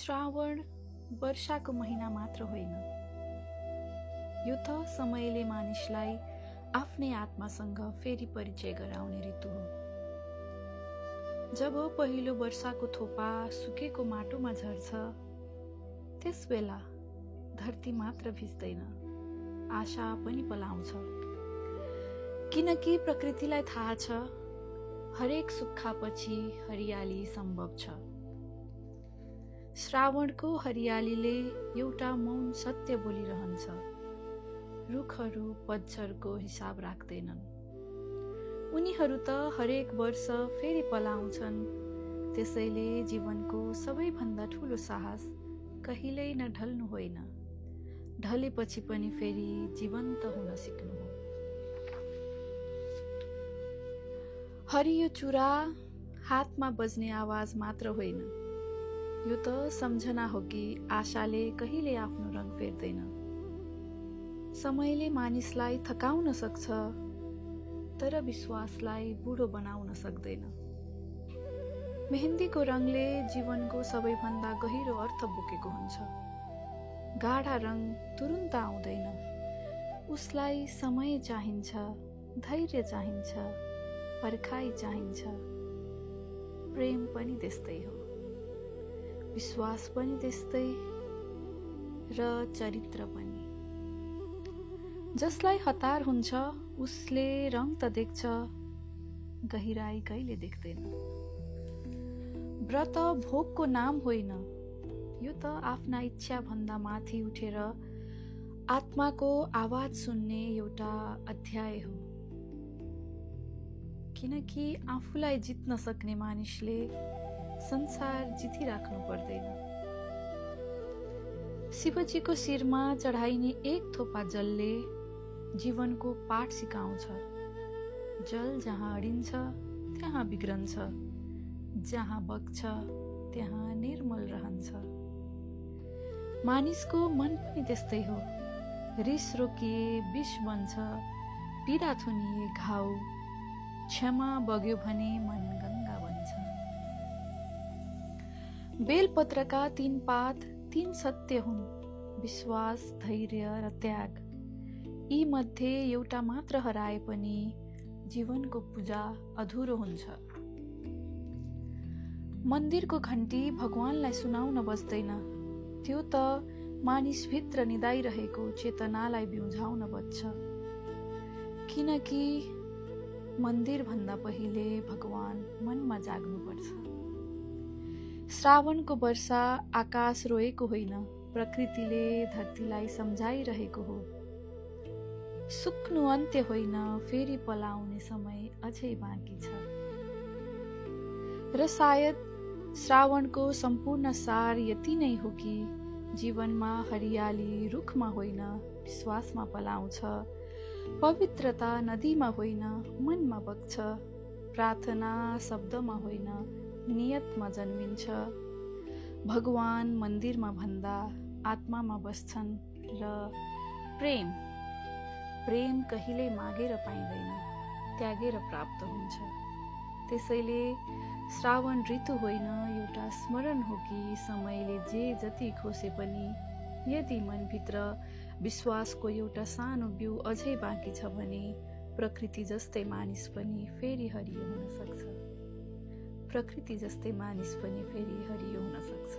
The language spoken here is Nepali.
श्रावण वर्षाको महिना मात्र होइन, यो त समयले मानिसलाई आफ्नै आत्मासँग फेरि परिचय गराउने ऋतु हो। जब पहिलो वर्षाको थोपा सुकेको माटोमा झर्छ, त्यस बेला धरती मात्र भिज्दैन, आशा पनि पलाउँछ। किनकि प्रकृतिलाई थाहा छ, हरेक सुक्खापछि हरियाली सम्भव छ। श्रावणको हरियालीले एउटा मौन सत्य बोलिरहन्छ, रुखहरू पतझरको हिसाब राख्दैनन्। उनीहरू त हरेक वर्ष फेरि पलाउँछन्, त्यसैले जीवनको सबैभन्दा ठुलो साहस कहिल्यै नढल्नु होइन, ढलेपछि पनि फेरि जीवन्त हुन सिक्नु हो। हरियो चुरा हातमा बज्ने आवाज मात्र होइन, यो त सम्झना हो कि आशाले कहिले आफ्नो रङ फेर्दैन। समयले मानिसलाई थकाउन सक्छ, तर विश्वासलाई बुढो बनाउन सक्दैन। मेहन्दीको रङले जीवनको सबैभन्दा गहिरो अर्थ बोकेको हुन्छ। गाढा रङ तुरुन्त आउँदैन, उसलाई समय चाहिन्छ, धैर्य चाहिन्छ, पर्खाइ चाहिन्छ। प्रेम पनि त्यस्तै हो, विश्वास पनि त्यस्तै, र चरित्र पनि। जसलाई हतार हुन्छ उसले रङ त देख्छ, गहिराई कहिले देख्दैन। व्रत भोगको नाम होइन, यो त आफ्ना इच्छा भन्दा माथि उठेर आत्माको आवाज सुन्ने एउटा अध्याय हो। किनकि आफूलाई जित्न सक्ने मानिसले संसार जितिराख्नु पर्दैन। शिवजीको शिरमा चढाइने एक थोपा जलले जीवनको पाठ सिकाउँछ। जल जहाँ अडिन्छ त्यहाँ बिग्रन्छ, जहाँ बग्छ त्यहाँ निर्मल रहन्छ। मानिसको मन पनि त्यस्तै हो, रिस रोकिए विष बन्छ, पीडा थुनिए घाउ, क्षमा बग्यो भने मन गङ्गा बन्छ। बेलपत्रका 3 पात 3 सत्य हुन्, विश्वास, धैर्य र त्याग। यी मध्ये एउटा मात्र हराए पनि जीवनको पूजा अधुरो हुन्छ। मन्दिरको घण्टी भगवानलाई सुनाउन बज्दैन, त्यो त मानिसभित्र निदाइरहेको चेतनालाई बिउझाउन बज्छ। किनकि मन्दिर भन्दा पहिले भगवान मनमा जाग्नुपर्छ। श्रावणको वर्षा आकाश रोएको होइन, प्रकृतिले धरतीलाई सम्झाइरहेको हो। सुक्नु अन्त्य होइन, फेरि पलाउने समय अझै बाँकी छ। र सायद श्रावणको सम्पूर्ण सार यति नै हो कि जीवनमा हरियाली रुखमा होइन, विश्वासमा पलाउँछ। पवित्रता नदीमा होइन, मनमा बग्छ। प्रार्थना शब्दमा होइन, नियतमा जन्मिन्छ। भगवान मन्दिरमा भन्दा आत्मामा बस्छन्। र प्रेम कहिल्यै मागेर पाइँदैन, त्यागेर प्राप्त हुन्छ। त्यसैले श्रावण ऋतु होइन, एउटा स्मरण हो कि समयले जे जति खोसे पनि यदि मनभित्र विश्वासको एउटा सानो बिउ अझै बाँकी छ भने प्रकृति जस्तै मानिस पनि फेरि हरियो हुन सक्छ।